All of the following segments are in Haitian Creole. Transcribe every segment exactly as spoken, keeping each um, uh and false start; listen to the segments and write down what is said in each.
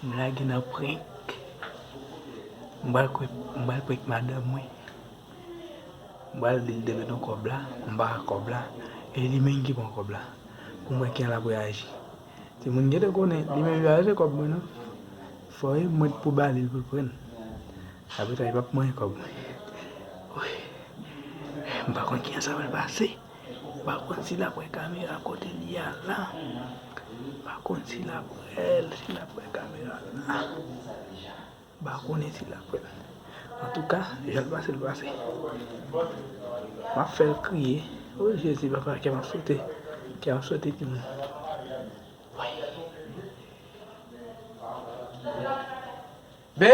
M lage nan prank. M pral kwe-, m pral prank madanm mwen. M pral di l te mete yon kòb la, m pa kòb la. E li menm ki pran kòb la. Pou m wè kijan l ap reyaji. Timoun gentan konnen, li menm li pa rete kòb mwen non. Fò e mwen pou ba li l pou l pran. Apre sa, li p ap manyen kòb mwen. Wi. M pa konn kijan sa pral pase. M pa konn si l ap wè kamera kote li a la. M pa konn si l ap wè l, si l ap wè kamera la. M pa konnen si l ap wè l. Antouka, jan l pase, l pase. M ap fè l kriye. O Jezi, papa, kè m ap sote. Kè m ap sote, timoun. Be!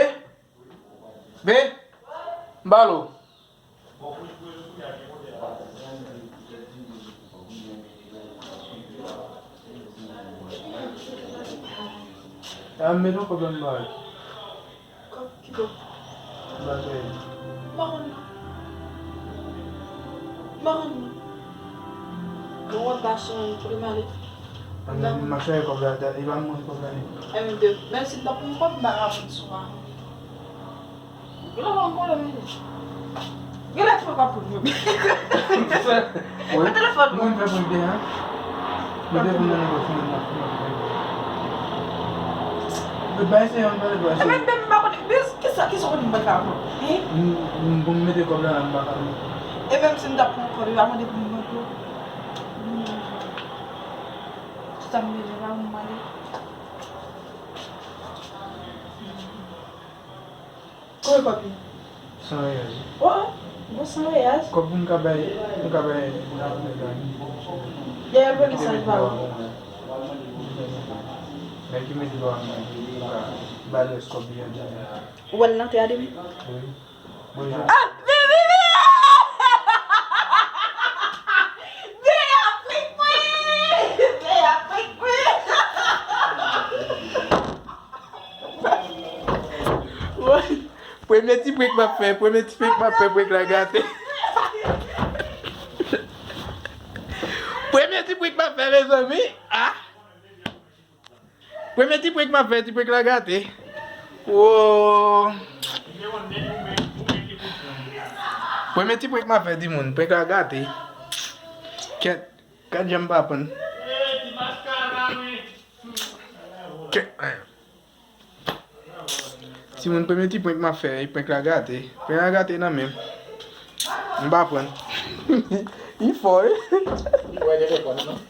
Be! M ba l ou. A, m met yon kòb la m ba l. Kòb ki kòb? M pa konn non. M pa konn non. Bon, wè m pa sonje kote m ale. A, men m ap chache kòb la, e pa mwen kòb la ye. M de, menm si m t ap pran kòb, m pa ka pran sou mwen. Gen lè fò m konnen, men. Gen lè fò m ap pran mwen. Wi. Mwen telefòn mwen. Mwen fè prank deja. Mwen te konn nan negosye nan. Mwen bay se yon pale pou ase. Ebyen, men m pa konnen. Men kisa, kisa w konnen m pa ka pran? Hein? M, m, pou m mete kòb la la, m pa ka pran. E menm si m t ap pran kòb, li pa mande pou m pran tou. Sa m bezwen la, m mande. Konbyen kòb li? San reyèl. O, o, gon san reyèl. Kòb pou m ka bay, pou m ka bay nan, nan, nan. Dèyè l voye mesaj ba ou. Nèg ki mete ba ou, pou m ka bay rès kòb li an. Ou wè l nan tè a demen? Wi. Bonjou. Ah, men, men, men! Dèyè ap prank mwen! Dèyè ap prank mwen! Woy, premye ti prank m ap fè, premye ti prank m ap fè, prank la gate. Premye ti prank m ap fè, mezanmi. Ah! Premye ti prank m ap fè, ti prank la gate. Wo. Premye ti prank m ap fè, timoun, prank la gate. Kèt, gad jan m pa pran. Kèt, eh. Timoun, premye ti prank m ap fè, prank la gate. Prank la gate nan men m. M pa pran. Li fò, wi. Li wè telefòn nan.